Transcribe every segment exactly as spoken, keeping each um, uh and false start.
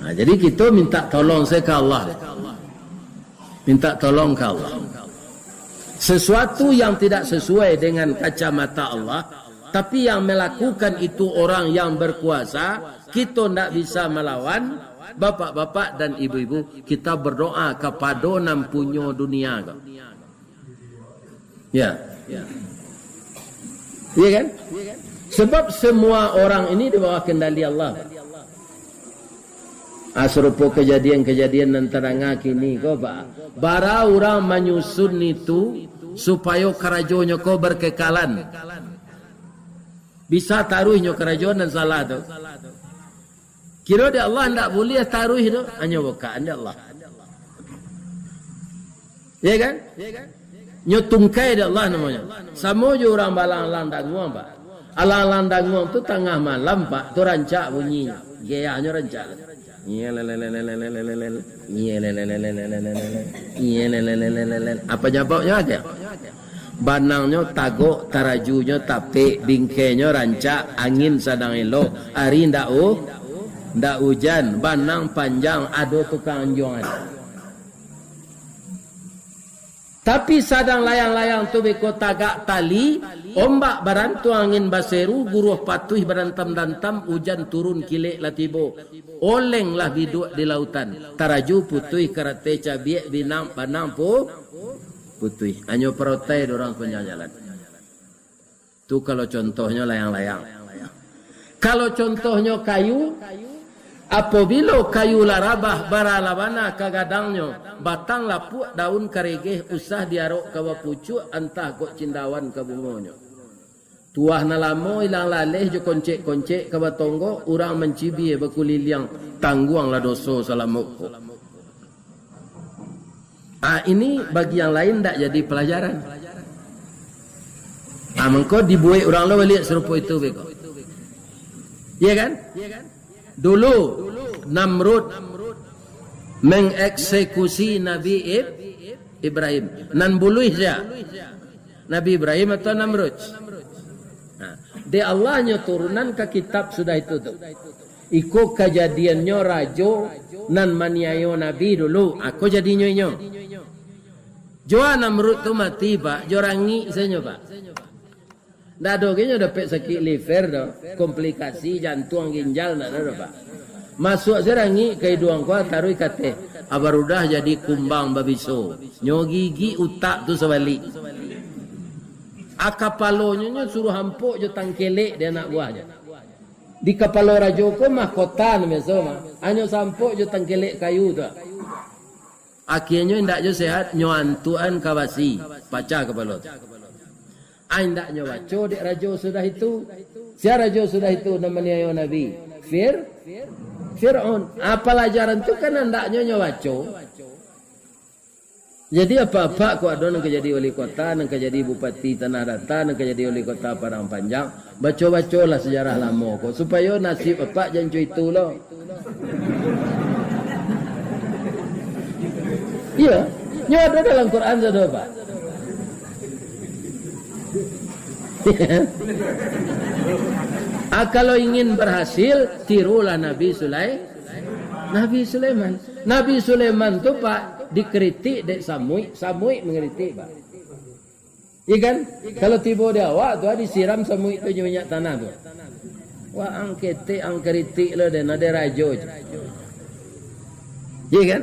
Nah, jadi kito minta tolong sajo ka Allah. Minta tolong ka Allah. Sesuatu yang tidak sesuai dengan kacamata Allah, tapi yang melakukan itu orang yang berkuasa, kito ndak bisa malawan, bapak-bapak dan ibu-ibu, kita berdoa kapado nan punyo dunia ko. Ya. Iya kan? Sebab semua orang ini di bawah kendali Allah. Ah, sarupo kajadian-kajadian nan tadanga kini ko, Pak. Bara urang manyusun itu supayo karajonyo ko berkekalan. Bisa taruihnyo karajo nan salah tu. Kiro dek Allah ndak buliah taruih tu, hanyo bukaan dek Allah. Ya kan? Nyo tungkai dek Allah namonyo. Samo jo urang baalang-alang danguang, Pak. Alang-alang danguang tu tangah malam, Pak, tu rancak bunyinyo. Geahnyo rancak. Apa nyababnyo agak? Banangnyo tagok, tarajunyo tapek, bingkainyo rancak, angin sadang elok, ari ndak u-, ndak ujan, banang panjang, ado tukang anjuangan. Tapi sadang layang-layang tu beko tagak tali, ombak barantuang, angin baseru, guruah patuih badantam-dantam, ujan turun kilek lah tibo, oleng lah biduak di lautan, taraju putuih, karate cabiak, binang, banang pu-, putuih. Hanyo parotai dek urang panjang jalan. Tu kalau contohnyo layang-layang. Kalau contohnyo kayu, apobilo kayu lah rabah, bara lah bana ka gadangnyo, batang lapuak, daun karigeh, usah diarok ka bapucuak, antah kok cindawan ka bungonyo. Tuah nan lamo ilang laleh jo koncek-koncek ka batonggok, urang mancibia bakuliliang, tangguanglah doso salamo ko. Ah, ini bagi yang lain ndak jadi pelajaran. Ah, mangko dibuek urang lo baliak sarupo itu beko. Iya kan? Dulu Namrud mengeksekusi Nabi Ib-, Ibrahim. Nan buluih sia? Nabi Ibrahim atau Namrud? Nah, dek Allah nyo turunan ka kitab sudah itu tu. Iko kajadiannyo rajo nan maniayo Nabi dulu. Ako jadinyo inyo. Jo a Namrud tu mati, Pak, jo rangik sajo, Pak. Ndak ado ge nyo dapek sakik liver doh, komplikasi jantuang, ginjal, ndak ado doh, Pak. Masuak se rangik ka iduang ko, taruih ka ateh, abarudah jadi kumbang babiso. Nyo gigik utak tu sabalik. A kapalonyo nyo suruah ampok jo tangkelek dek anak buahnyo. Di kapalo rajo ko mahkota nan biaso mah, hanyo sampok jo tangkelek kayu tu. Akienyo indak jo sehat, nyo antuakan ka basi, pacah kapalo tu. Ai indak nyo baco dek rajo sudah itu. Sia rajo sudah itu nan maniayo Nabi? Fir-, Fir'aun. Ah, palajaran tu kan andaknyo nyo baco. Jadi, apak-apak ko ado nan ka jadi wali kota, nan ka jadi bupati Tanah Data, nan ka jadi wali kota Padang Panjang, baco-bacolah sajarah lamo ko, supayo nasib apak jan co itu lo. Iyo, nyo ado dalam Quran sado, Pak. Ah, kalau ingin berhasil, tirulah Nabi Sulai-, Nabi Sulaiman. Nabi Sulaiman tu, Pak, dikritik dek samuik, samuik mangritik, Pak. Iya kan? Kalau tibo di awak tu, disiram samuik tu jo minyak tanah tu. Wah, ang ketek, ang kritik lo den, ado rajo je. Iya kan?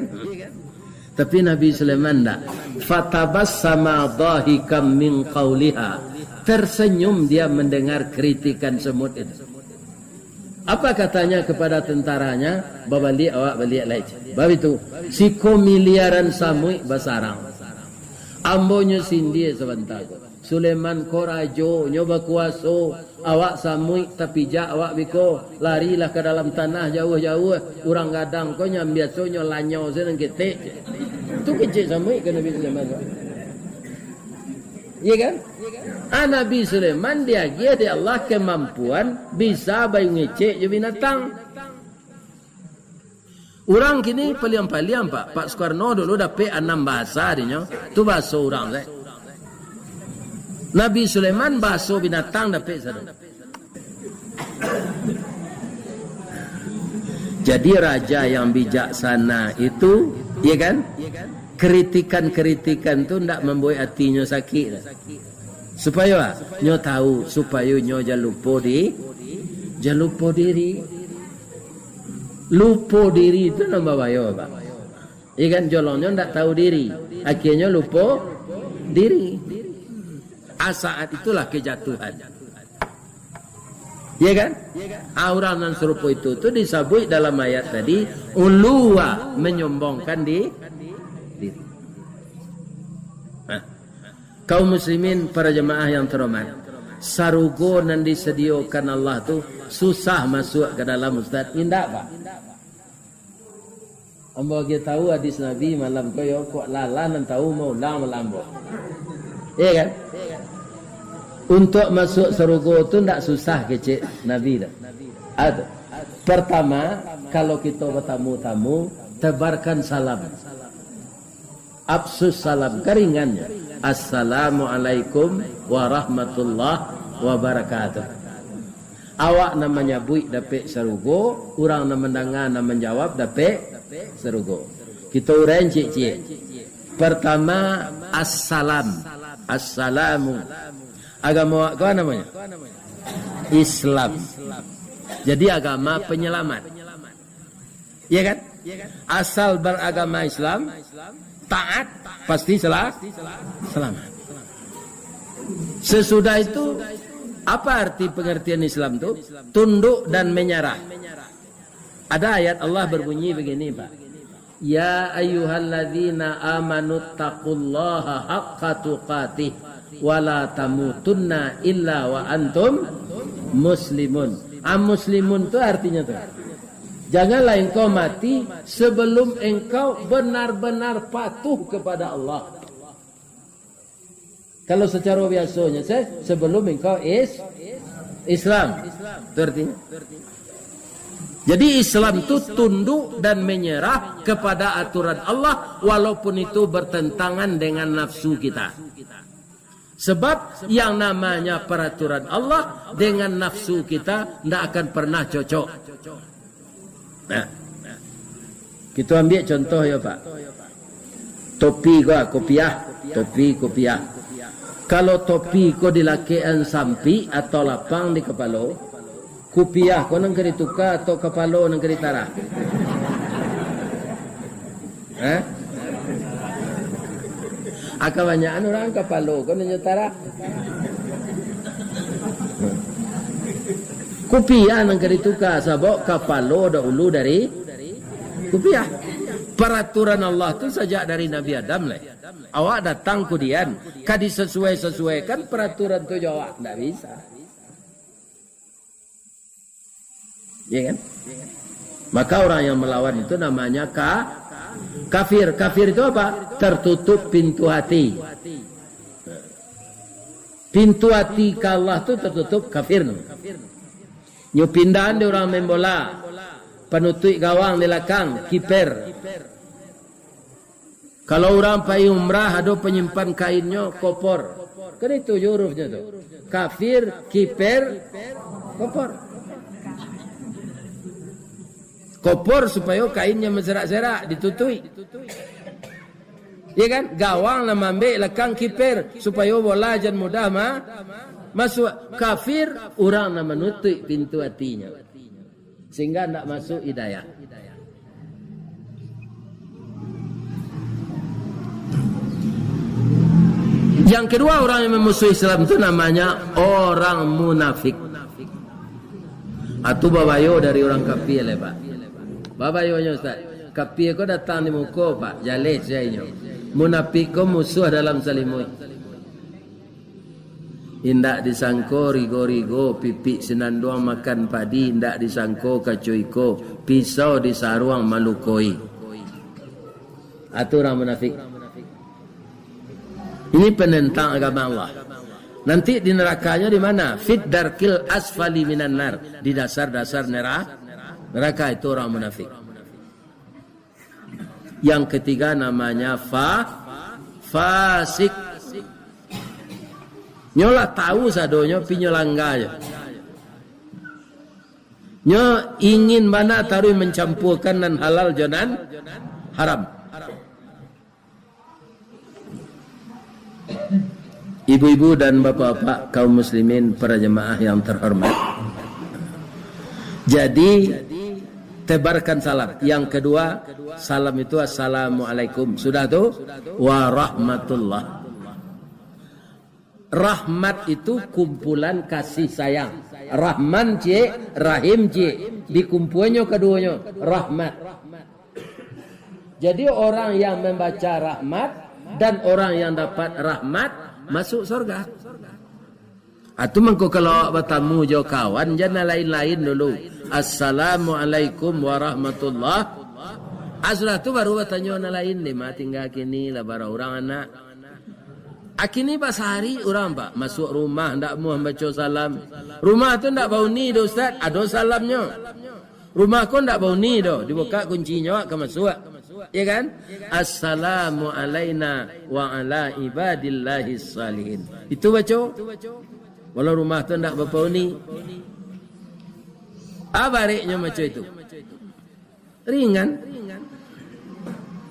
Tapi Nabi Sulaiman ndak. Fatabassama dhahikan min qauliha. Tersenyum dia mendengar kritikan semut itu. Apa katanya kepada tentaranya? Babaliak awak baliak lai. Baitu, siko miliaran samuik basarang. Ambo nyo sindia sabanta ko. Sulaiman ko rajo, nyo bakuaso. Awak samuik tapijak awak biko. Larilah ka dalam tanah jauah-jauah. Urang gadang ko nyo biaso nyo lanyau se nan ketek. Tu kecek samuik ka Nabi Sulaiman ko. Iya kan? Ah, Nabi Sulaiman diagiah dek Allah kamampuan bisa bayu ngecek jo binatang. Urang kini paliang-paliang, Pak. Pak Sukarno dulu dapek anam bahasa dinyo. Tu bahaso urang, Pak. Nabi Sulaiman bahaso binatang dapek sado. Jadi, raja yang bijaksana itu, ya kan, kritikan-kritikan tu ndak mambuek atinyo sakik. Supayo a? Nyo tahu, supayo nyo jan lupo di, jan lupo diri. Lupo diri tu nan babayo, Pak. Ya kan, jolongnyo ndak tahu diri, akhirnyo lupo diri. A, saat itulah kejatuhan. Ya kan? A, urang nan sarupo itu tu disabuik dalam ayat tadi, uluwa, menyombongkan di-, diri. Nah, kaum muslimin, para jamaah yang terhormat, sarugo nan disadiokan Allah tu susah masuak ka dalam, Ustaz? Indak, Pak. Ambo agiah tahu hadis Nabi malam ko yo, kok lalah nan tahu maulang malam ambo. Iya kan? Untuak masuak sarugo tu ndak susah, kecek Nabi tu. Ado. Pertama, kalau kito batamu-tamu, tebarkan salam. Afsus salam, karingannyo, "Assalamualaikum warahmatullahi wabarakatuh." Awak nan manyabuik dapek sarugo, urang nan mandanga, nan manjawab dapek sarugo. Kito uraian ciek-ciek. Pertama, assalam. Assalamu. Agamo awak ko namonyo? Islam. Jadi, agama penyelamat. Ya kan? Asal beragama Islam, taat, pasti sela-, selamat. Sesudah itu, apa arti pengertian Islam tu? Tunduk dan menyerah. Ada ayat Allah berbunyi begini, Pak. "Ya ayyuhalladzina amanu taqullaha haqqa tuqatih wa la tamutunna illa wa antum muslimun." A, muslimun tu artinya tu, janganlah engkau mati sebelum engkau benar-benar patuh kepada Allah. Kalau secara biasanya, se-, sebelum engkau is-, Islam. Itu artinya. Jadi, Islam tu tunduk dan menyerah kepada aturan Allah, walaupun itu bertentangan dengan nafsu kita. Sebab yang namanya peraturan Allah dengan nafsu kita ndak akan pernah cocok. Nah, kito ambiak contoh yo, Pak. Topi ko, kopiah, topi, kopiah. Kalau topi ko dilakekan sampik atau lapang di kapalo, kopiah ko nan ka dituka atau kapalo nan ka ditarah? Hah? A, kabanyakan urang kapalo ko nan nyo tarah. Kopiah nan ka dituka, sabab kapalo dahulu dari kopiah. Peraturan Allah tu sajak dari Nabi Adam lai. Awak datang kudian, ka disasuai-sasuaikan peraturan tu jo awak? Ndak bisa. Ya kan? Maka orang yang melawan itu namanya ka-, kafir. Kafir itu apa? Tertutup pintu hati. Pintu hati ka Allah tu tertutup, kafir namanya. Nyo pindahan di urang main bola, panutuik gawang di lakang, kiper. Kalau urang pai umrah, ado panyimpan kainnyo, kopor. Kan itu jo hurufnyo tu. Kafir, kiper, kopor. Kopor supayo kainnyo maserak-serak, ditutuik. Ya kan? Gawang lah maambek lakang kiper, supayo bola jan mudah ma-, masuak. Kafir, urang nan manutuik pintu atinyo. Sehingga ndak masuk hidayah. Yang kedua, orang yang memusuhi Islam tu namanya orang munafik. Atu babayo dari orang kafir lai, Pak. Babayonyo, Ustaz. Kafir ko datang di muko, Pak. Jaleh sainyo. Munafik ko musuh dalam salimuik. Indak disangko rigo-rigo, pipik sinanduang makan padi, indak disangko kaco iko, pisau disaruang malukoi. Atu urang munafik. Ini penentang agama Allah. Nanti di nerakanya di mana? Fid darkil asfali minan nar, di dasar-dasar nera-, neraka itu orang munafik. Yang ketiga namanya fa-, fasik. Nyo lah tahu sadonyo, pi nyo langga jo. Nyo ingin bana taruih mancampuakan nan halal jo nan haram. Ibu-ibu dan bapak-bapak, kaum muslimin, para jemaah yang terhormat. Jadi, tebarkan salam. Yang kedua, salam itu assalamualaikum. Sudah tu, warahmatullah. Rahmat itu kumpulan kasih sayang. Rahman ciek, Rahim ciek. Dikumpuanyo kaduonyo, rahmat. Jadi, orang yang membaca rahmat dan orang yang dapat rahmat masuk surga. Atu mangko kalau awak batamu jo kawan, jan nan lain-lain dulu. "Assalamualaikum warahmatullah." Ah, sudah tu baru batanyo nan lain, "Di ma tingga kini, lah bara urang anak?" Akini basahari urang, Pak, masuak rumah ndak amuah mambaco salam. Rumah tu ndak bauni doh, Ustaz, ado salamnyo. Rumah ko ndak bauni doh, dibukak kuncinyo, awak ka masuak. Ya kan? "Assalamu alaina wa ala ibadillahis salihin." Itu baco. Walau rumah tu ndak bapauni. Abareknyo maco itu. Ringan.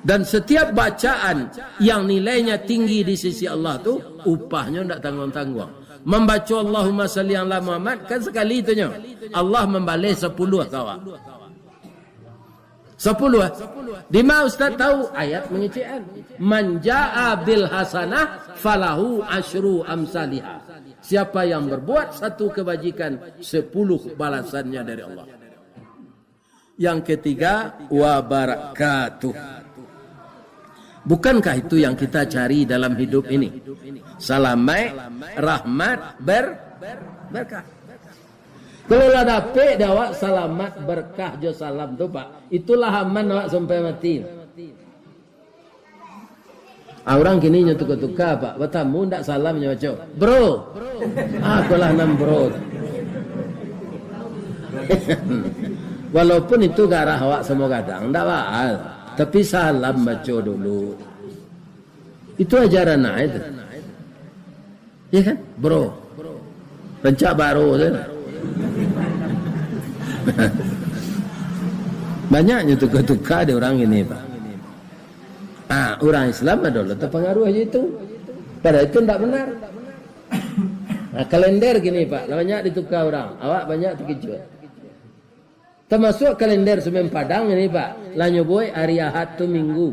Dan setiap bacaan yang nilainya tinggi di sisi Allah tu, upahnyo ndak tangguang-tangguang. Mambaco Allahumma salli ala Muhammad, kan sakali tu nyo. Allah mambaleh sapuluah ka awak. Sapuluah. Di ma Ustaz tahu? Ayat mangecekan. "Man jaa bil hasanah falahu asyru amsaliha." Siapa yang berbuat satu kebajikan, sepuluh balasannya dari Allah. Yang ketiga, wabarakatuh. Bukankah itu yang kita cari dalam hidup ini? Salamaik, rahmat, ber-, berkah. Kalau lah dapek dek awak salamat, berkah jo salam tu, Pak, itulah aman awak sampai mati. Ah, urang kini nyo tuka-tuka, Pak. Batamu ndak salam nyo baco, "Bro." Ah, ko lah nan bro. Walaupun itu garah awak samo gadang, ndak baa. Tapi salam baco dulu. Itu ajaran nah itu. Ya kan? Bro. Rancak baro tu. Banyaknyo tuka-tuka di urang kini, Pak. Ah, urang Islam ado lah tapangaruah jo itu. Padahal itu ndak benar. Nah, kalender kini, Pak, lah banyak dituka urang. Awak banyak takicuah. Tamasuak kalender Semen Padang ini, Pak. Lah nyo buek ari Ahad tu Minggu.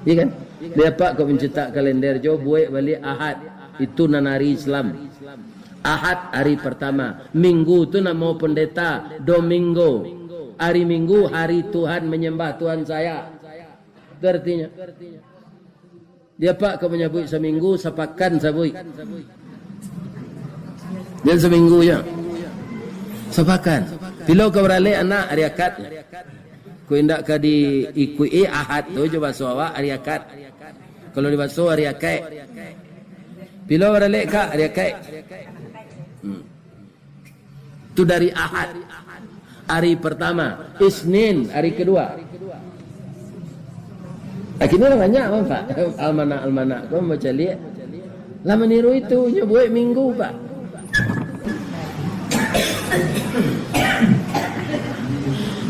Iya kan? Di apak ko mancetak kalender jo buek baliak Ahad. Itu nan ari Islam. Ahad ari partamo. Minggu tu namo pendeta, Domingo. Ari Minggu, hari Tuhan menyembah Tuhan saya. Itu artinyo. Di apak ko manyabuik saminggu, sapakan sabuik. Jan saminggu nyo. Sapakan. Pilo ka baralek anak, ari Akad. Ko indak ka diikuik Ahad tu jo baso awak, ari Akad. Kalau di baso, ari Akaik. Pilo baralek, Kak? Ari Akaik. Hmm. Tu dari Ahad, hari partamo, Isnin, hari kaduo. Kini lah banyak, Pak. Almanak-almanak ko bacaliak. Lah maniru itu, nyo buek Minggu, Pak.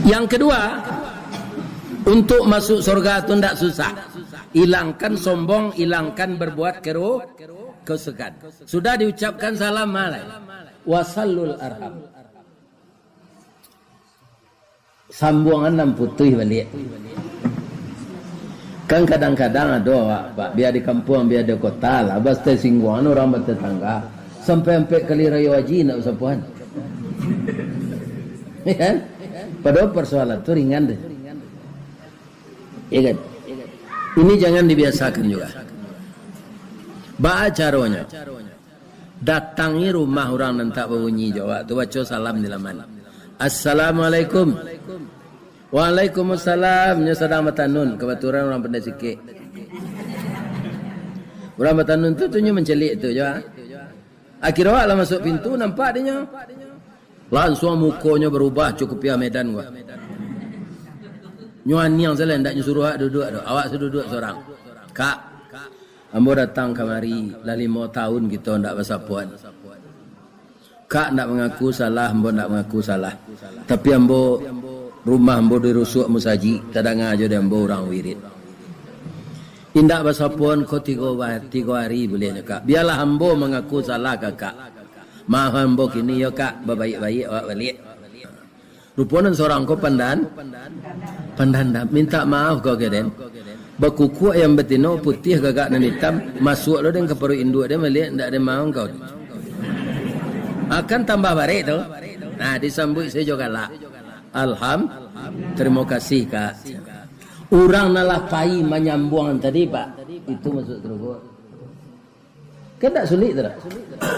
Yang kaduo, untuk masuk surga tu ndak susah. Ilangkan sombong, ilangkan berbuat keru-, kerusakan. Sudah diucapkan salam, malai. Wasalul arham. Sambuangan nan putuih baliak. Kan kadang-kadang ado awak, Pak, bia di kampuang, bia di kota lah, batasingguangan urang batatangga. Sampai ampek kali rayo haji indak basapoan. Ya kan? Padahal persoalan tu ringan deh. Ya kan? Ini jangan dibiasakan juga. Baa caronyo? Datangi rumah urang nan tak babunyi jo awak tu, baco salam di laman. "Assalamualaikum." "Waalaikumsalam." Nyo sadang batanun, kabatulan urang Pandai Sikek. Urang batanun tu, tu nyo mancaliak tu jo, ah. Akhirnyo awak lah masuak pintu, nampak dinyo. Lansuang mukonyo barubah, cukup pia Medan gua. Nyo aniang salah, ndak nyo suruah awak duduak tu. Awak saduduak surang. "Kak, ambo datang kamari, lah limo taun kito ndak basapoan. Kak ndak mangaku salah, ambo ndak mangaku salah. Tapi ambo, rumah ambo di rusuak musajik, tadanga jo di ambo urang wirid. Indak basapoan ko tigo ba-, tigo ari buliahnyo, Kak. Bialah ambo mangaku salah ka Kak. Maaf ambo kini yo, Kak, babaiak-baiak awak baliak. Rupo nan surang ko pandan-, pandandam. Minta maaf kau ka den. Bakukuak ayam batino, putiah gagak nan itam, masuak lo den ka paruik induak den, baliak ndak den maaf kau. Akan tambah barek tu. Nah, disambuik sajo galak. Alham-, tarimo kasih, Kak. Urang nan lah pai manyambuang tadi, Pak, itu masuak sarugo. Kan tak sulik tu dah.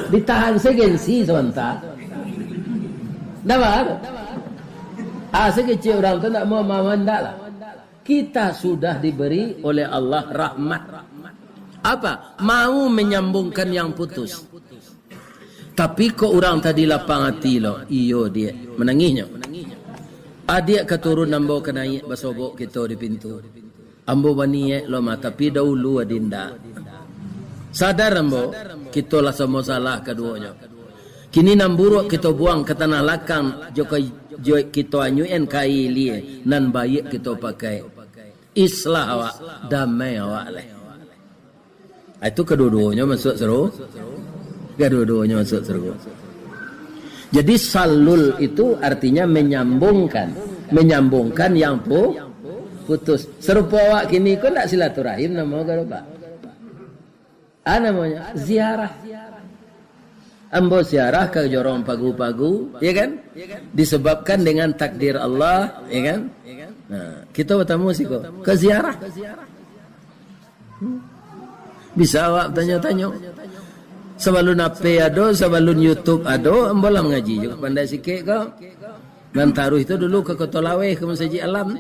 Ditahan se gengsi sabanta. Dah, Pak? Ah, sakecik urang tu nak mau maaf, ndak lah. Kita sudah diberi oleh Allah rahmat. Apa? Mau menyambungkan yang putus. Tapi kok urang tadi lapang ati lo? Iyo, Diak. Manangihnyo. Adiak ka turun, ambo ka naiak, basobok kito di pintu. Ambo baniaik lo mah, tapi dahulu adi indak. Sadar ambo, kito lah samo salah kaduonyo. Kini nan buruak kito buang ka tanah lakang, jo ka-, jo kito anyuikan ka aia ilia, nan baiak kito pakai. Islah awak, damai awak lai. Ah, itu kaduo-duonyo masuak saru-, kaduo-duonyo masuak sarugo. Jadi, salul itu artinya menyambungkan, menyambungkan yang pu-, putus. Sarupo awak kini ko ndak silaturahim namo ko, Pak? Ah, namonyo ziarah. Ambo ziarah ka jorong Pagu-Pagu, ya kan? Disebabkan dengan takdir Allah, ya kan? Nah, kito batamu siko, ka ziarah. Bisa awak tanyo-tanyo. Sabalun H P ado, sabalun YouTube ado, ambo lah mangaji juo, pandai sikek ko. Nan taruih tu dulu ka Koto Laweh, ka Masajik Alam.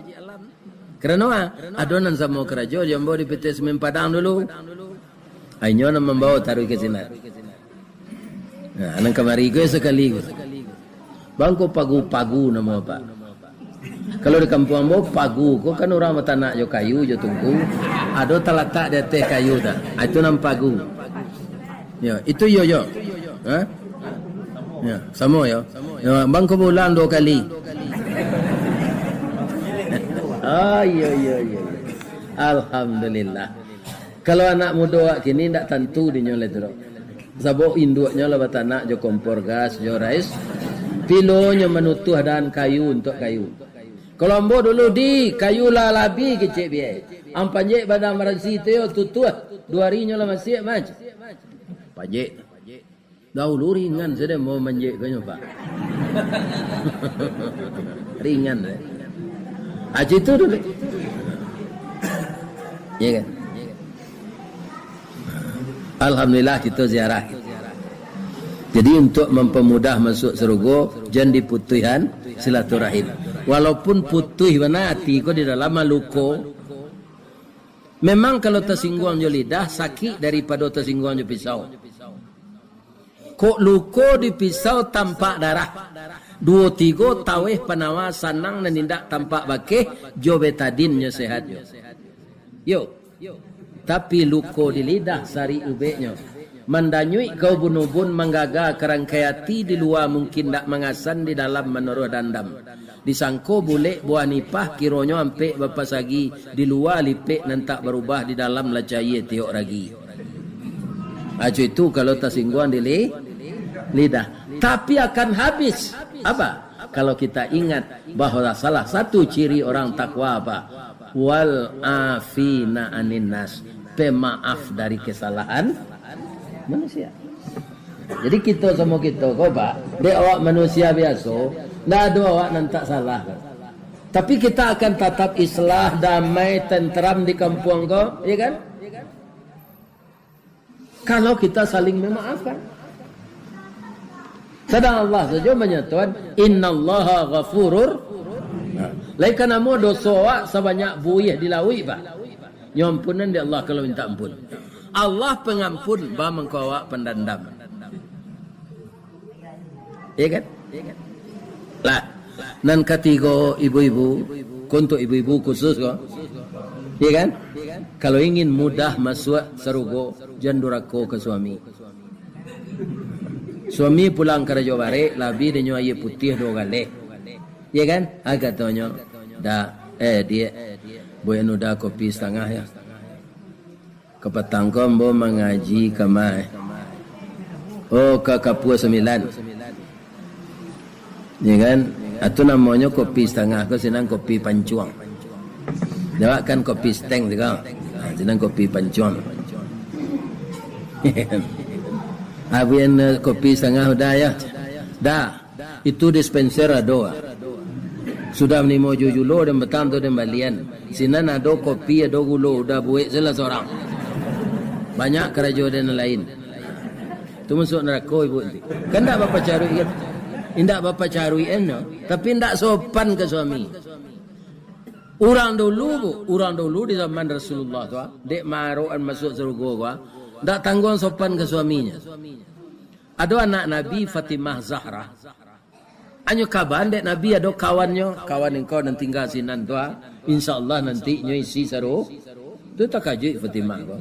Karano, ah, ado nan samo karajo jo ambo di P T S Semen Padang dulu. Inyo nan mambawo taruih ka sinan. Nah, nan kamari ko sakali ko. Bang ko Pagu-Pagu namo, Pak. Kalau di kampuang ambo, pagu ko kan urang batanak jo kayu, jo tungku. Ado talatak di ateh kayu tu. Ah, itu nan pagu. Yo, itu iyo, yo. Ha? Yo, samo yo. Yo, bang ko baulang duo kali. Ah, iyo, iyo, iyo, iyo. Alhamdulillah. Kalau anak mudo awak kini, ndak tantu dinyo lai tu doh. Sabab induaknyo lah batanak jo kompor gas, jo rais. Pilonyo manutuah dahan kayu untuak kayu. Kalau ambo dulu, di kayu lah labi kecek biai. Ang panjek badan baransi tu yo, tutuah. Duo arinyo lah masiak, mac. Panjek. Dahulu ringan sajo mau manjek ko nyo, Pak. Ringan, eh. Aji tu dulu. Ya kan? Alhamdulillah, kito ziarah. Jadi, untuk mampamudah masuak sarugo, jan diputuihan silaturahim. Walaupun putuih bana ati ko di dalam, luko. Memang kalau tasingguang jo lidah, sakik daripado tasingguang jo pisau. Kok luko di pisau tampak darah. Duo tigo taweh panawa sanang nan indak tampak bakeh, jo betadin nyo sehat juo. Yo. Tapi luko di lidah sarik ubeknyo. Mandanyuik ka ubun-ubun, manggaga ka rangkai ati, di lua mungkin ndak mangasan, di dalam manaruah dandam. Disangko bulek buah nipah, kironyo ampek bapasagi, di lua lipek nan tak barubah, di dalam lah cayie tiok ragi. Aco itu kalau tasingguang di li-, lidah. Tapi akan habis. Apa? Kalau kita ingat bahwa salah satu ciri orang takwa apa? Wal afina anin nas. Pemaaf dari kesalahan manusia. Jadi kito samo kito ko, Pak, dek awak manusia biaso, ndak ado awak nan tak salah. Tapi kita akan tatap islah, damai, tenteram di kampuang ko, ya kan? Kalau kita saling memaafkan. Sadang Allah sajo manyatoan, "Innallaha ghafurur." Nah, lai ka namo doso awak sabanyak buih di lauik, Pak. Nyo ampunan di Allah kalau minta ampun. Allah pengampun, ba mangko awak pandandam. Ya kan? Lah, nan katigo, ibu-ibu, ko untuk ibu-ibu khusus ko. Ya kan? Kalau ingin mudah masuak sarugo, jan durako ka suami. Suami pulang karajo barek, lah bali dek nyo aia putiah duo galeh. Iyo kan? Ah, katonyo, "Dak, eh, Diak, buek nu da kopi satangah, yo. Kapatang ko ambo mangaji ka ma, eh? Oh, ka Kapua Sambilan." Iyo kan? Atu namonyo kopi satangah ko, sinan kopi pancuang. Awak kan kopi steng tu ko. Ha, sinan kopi pancuang. Abian, eh, kopi satangah udah, yo. Dah. Itu dispenser ado, ah. Sudah manimo jo julo, den patang tu den balian. Sinan ado kopi, ado gulo, udah buek salah sorang. Banyak karajo den nan lain. Tu masuak narako ibu nanti. Kan ndak bapacaruik kan? Indak bapacaruik kan, no? Tapi ndak sopan ka suami. Urang dulu, Bu, urang dulu di zaman Rasulullah tu, ah, dek marokan masuak sarugo ko, ah, ndak tangguang sopan ka suaminyo. Ado anak Nabi, Fatimah Zahra. Anyo kaban dek Nabi ado kawannyo, "Kawan engkau nan tingga sinan tu, ah, insya Allah nanti nyo isi saru-," Tu takajuik Fatimah ko.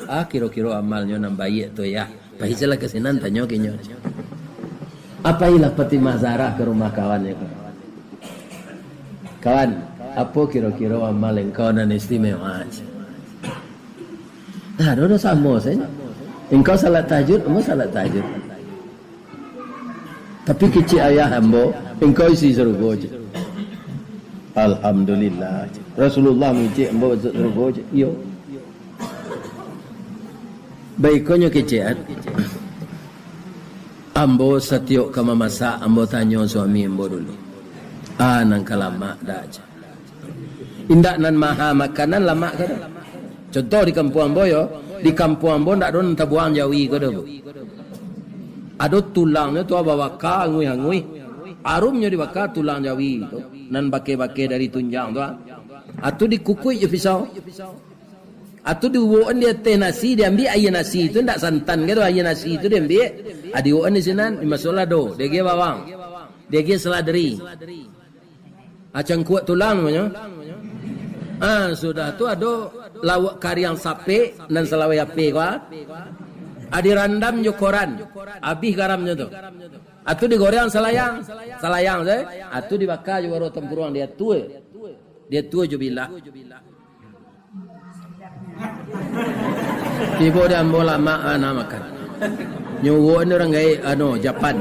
"Ah, kiro-kiro amalnyo nan baiak tu, yah. Pai sajolah ka sinan, tanyo ka inyo." Ah, pailah Fatimah Zahra ka rumah kawannyo ko. "Kawan, apo kiro-kiro amal engkau nan istimewa?" Nah, ado, ado samo sajo. Engkau salat tahajud, ambo salat tahajud. Tapi kecek ayah ambo, engkau isi sarugo je. Alhamdulillah. Rasulullah mangecek ambo masuak sarugo je. Iyo. Baikonyo kecek an. Ambo satiok ka mamasak, ambo tanyo suami ambo dulu. Ah, nan ka lamak dak je. Indak nan maha makanan lamak ko doh. Contoh di kampuang ambo yo, di kampuang ambo ndak ado nan tabuang jawi ko doh, Bu. Ado tulangnyo tu babaka anguih-anguih. Arumnyo dibaka tulang jawi tu, nan bakeh-bakeh dari tunjang tu, ah. Atu dikukuik jo pisau. Atu diuwok-an di ateh nasi, diambiak aia nasi tu, ndak santan ko doh, aia nasi tu diambiak. Ah, diuwok-an di sinan, dimasuak lado, diagiah bawang, diagiah saladeri. Ah, cangkuak tulang namonyo. Ah, sudah tu ado lauak kariang sapek nan salaweh ape ko, ah. Ah, dirandam jo koran. Abih garamnyo tu. Atu digoreng salayang. Salayang tu, eh. Atu dibaka jo baruah tampuruang, diatua. Diatua jo bilah. Tibo di ambo lamak, ah, nak makan. Nyo uwok ni urang gaek, anu, Japan.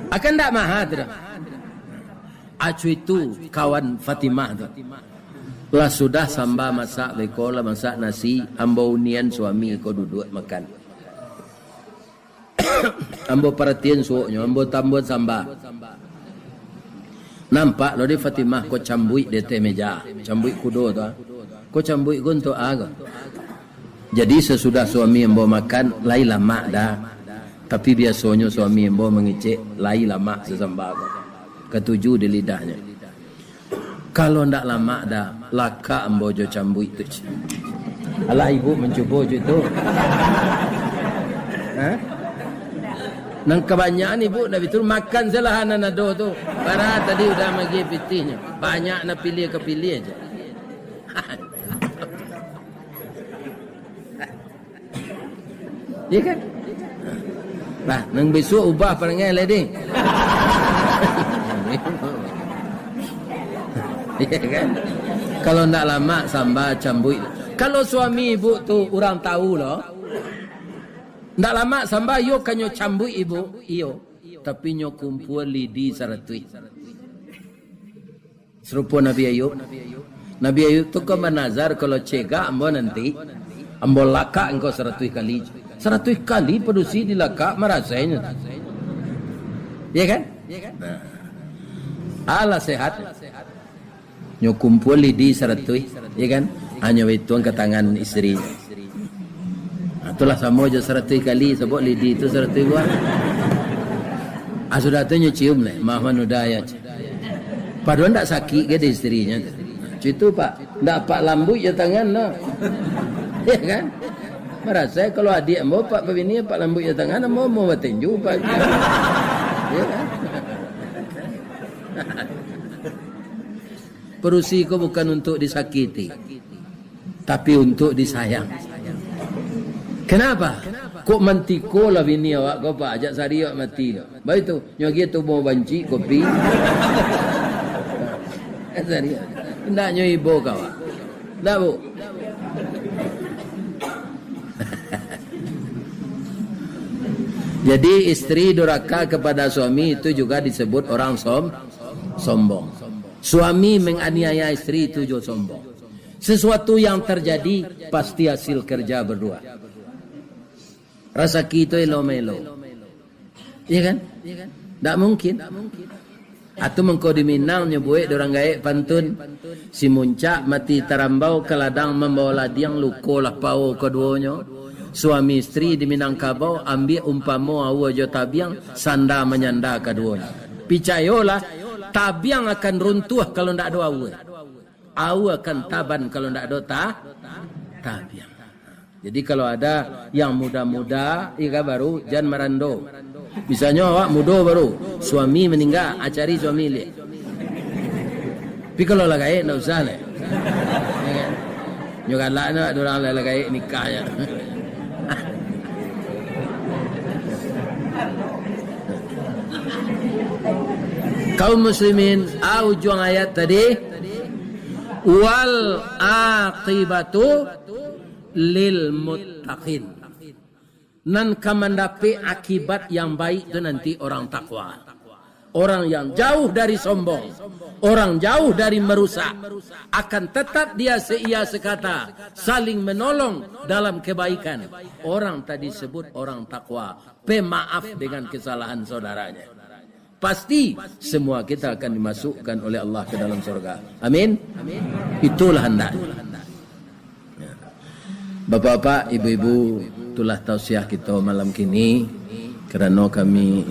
Akan ndak maha tu doh. Acu itu kawan Fatimah tu. Lah sudah samba masak, beko lah masak nasi, ambo unian suami ko duduak makan. Ambo paratian suoknyo, ambo tambuan samba. Nampak lo di Fatimah ko cambuik di ateh meja, cambuik kudo tu, ah. Ko cambuik ko untuak a ko? Jadi sasudah suami ambo makan, lai lamak dak? Tapi biasonyo suami ambo mangecek, lai lamak sasamba ko. Katuju di lidahnyo. Kalau ndak lamak dah, lakak ambo jo cambuik tu, cik. Alah, ibu mancubo jo itu. Ha? Nan kabanyakan ibu ndak batua, makan salah nan ado tu. Bara tadi udah magi pitihnyo. Banyak nak pilih ka pilih aja. Iya kan? Nah, nang bisuak ubah parangai lai deh. Iya kan? Kalau ndak lamak samba cambuik. Kalau suami ibu tu urang tahu lo, ndak lamak samba, iyo kanyo cambuik ibu, iyo. Tapi nyo kumpua lidi saratuih. Sarupo Nabi Ayub. Nabi Ayub tu kan banazar, "Kalau cegak ambo nanti, ambo lakak engkau saratuih kali." Saratuih kali padusi dilakak, marasainyo. Iya kan? Nah. Alah sehat. Nyo kumpua lidi saratuih, iya kan? Hanyo baituang ka tangan isteri. Ha, itulah samo jo saratuih kali, sabab lidi tu saratuih buah. Ah, sudah tu nyo cium leh, mah manuda ya. Padahal ndak sakik ke di isterinyo tu. Cuy tu, Pak, ndak apak lambuik jo tangan no. Ya kan? Marasa kalau adiak ambo, Pak, babini, apak lambuik jo tangan, ambo mau batinju, Pak. Ya kan? Padusi ko bukan untuk disakiti, tapi untuk disayang. Kenapa? Kok mantiko lah bini awak ko, Pak, jak sari awak mati ko. Baitu, nyo agiah tubuah banci, kopi. Sari. Indak nyo ibo ka awak. Ndak, Bu? Jadi, istri duraka kepada suami itu juga disebut orang som-, sombong. Suami menganiaya istri itu juga sombong. Sesuatu yang terjadi pasti hasil kerja berdua. Rasaki tu elo-melo. Iya kan? Ndak mungkin. Atu mangko di Minang nyo buek dek urang gaek pantun. Si muncak mati tarambau, ka ladang mambawa ladiang, luko lah pao kaduonyo. Suami istri di Minangkabau, ambiak umpamo aua jo tabiang, sanda manyanda kaduonyo. Picayolah, tabiang akan runtuah kalau ndak ado aua. Aua akan taban kalau ndak ado ta-, tabiang. Jadi, kalau ada yang muda-muda, ika baru, jan marando. Misalnyo awak mudo baru, suami maningga, ah, cari suami liak. Tapi kalau lah gaek, ndak usah lah. Ya kan? Nyo galak nyo, ado urang lah gaek nikahnyo. Kaum muslimin, ah, ujuang ayat tadi, "Wal aqibatu lil muttaqin." Nan ka mandapek akibat yang baik tu nanti orang takwa. Orang yang jauh dari sombong, orang jauh dari merusak, akan tetap dia seia sekata, saling menolong dalam kebaikan. Orang tadi sebut orang takwa, pemaaf dengan kesalahan saudaranya. Pasti semua kita akan dimasukkan oleh Allah ke dalam surga. Amin. Itulah handak. Ya. Bapak-bapak, ibu-ibu, itulah tausiah kito malam kini. Karano kami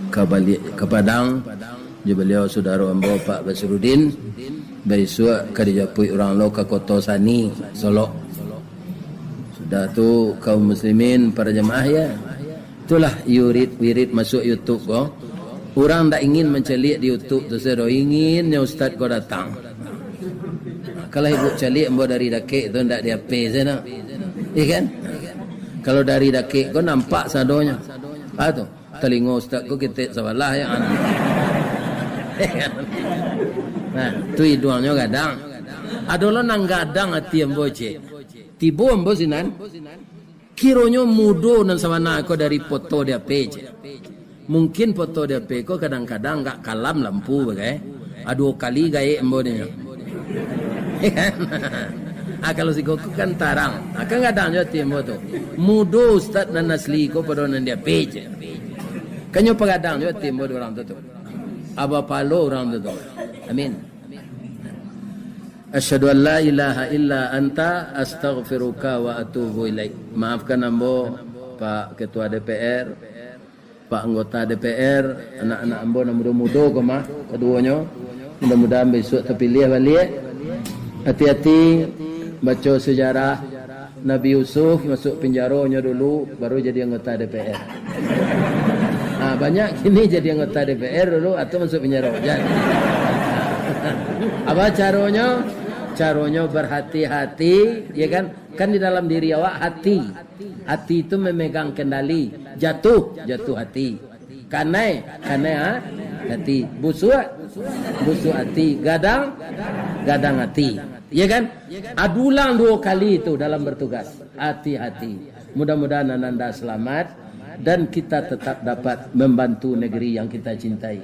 ka baliak ka Padang, jo baliau saudaro ambo Pak Basrudin, baisuak ka dijapuik urang lo ka Koto Sani, Solok. Sudah tu, kaum muslimin, para jamaah, ya. Itulah wirid, wirid masuk YouTube ko. Urang ndak ingin mancaliak di YouTube tu, sado inginnyo ustaz ko datang. Kalau ibu caliak ambo dari dakek tu, ndak di H P sajo. Iya kan? Kalau dari dakek ko nampak sadonyo. Ah tu, talingo ustaz ko ketek sabalah, ya. Nah, tu iduangnyo gadang. Ado lo nan gadang ati ambo, cek. Tibo ambo sinan. Kironyo mudo nan sabana ko dari foto di H P, cek. Mungkin foto di H P ko kadang-kadang agak kalam lampu bagai. Ah, duo kali gaek ambo dinyo. Ah, kalau siko ko kan tarang. Ah, kan gadang jo ati ambo tu. Mudo ustaz nan asli ko pado nan di H P, cek. Kan nyo pagadang jo ati ambo di urang tu tu. Aba palo urang tu tu. Amin. Asyhadu an la ilaha illa anta, astaghfiruka wa atubu ilaik. Maafkan ambo, Pak Ketua D P R, Pak Anggota D P R, anak-anak ambo nan mudo-mudo ko mah, kaduonyo. Mudah-mudahan bisuak tapiliah baliak. Hati-hati baco sejarah. Nabi Yusuf masuk penjaro nyo dulu, baru jadi anggota D P R. Ha, banyak kini jadi anggota D P R dulu, atau masuk penjaro. Jan. Apa caronyo? Caronyo berhati-hati, ya kan? Kan di dalam diri awak hati. Hati itu memegang kendali. Jatuh, jatuh hati. Kanai, kanai, ha? Hati. Busuak, busuak hati. Gadang, gadang hati. Ya kan? Adulang duo kali itu dalam bertugas. Hati-hati. Mudah-mudahan ananda selamat dan kita tetap dapat membantu negeri yang kita cintai.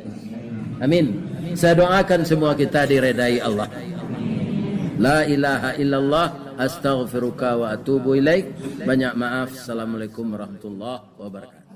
Amin. Saya doakan semua kita diredai Allah. La ilaha illallah, astaghfiruka wa atubu ilaik. Banyak maaf. Assalamualaikum warahmatullahi wabarakatuh.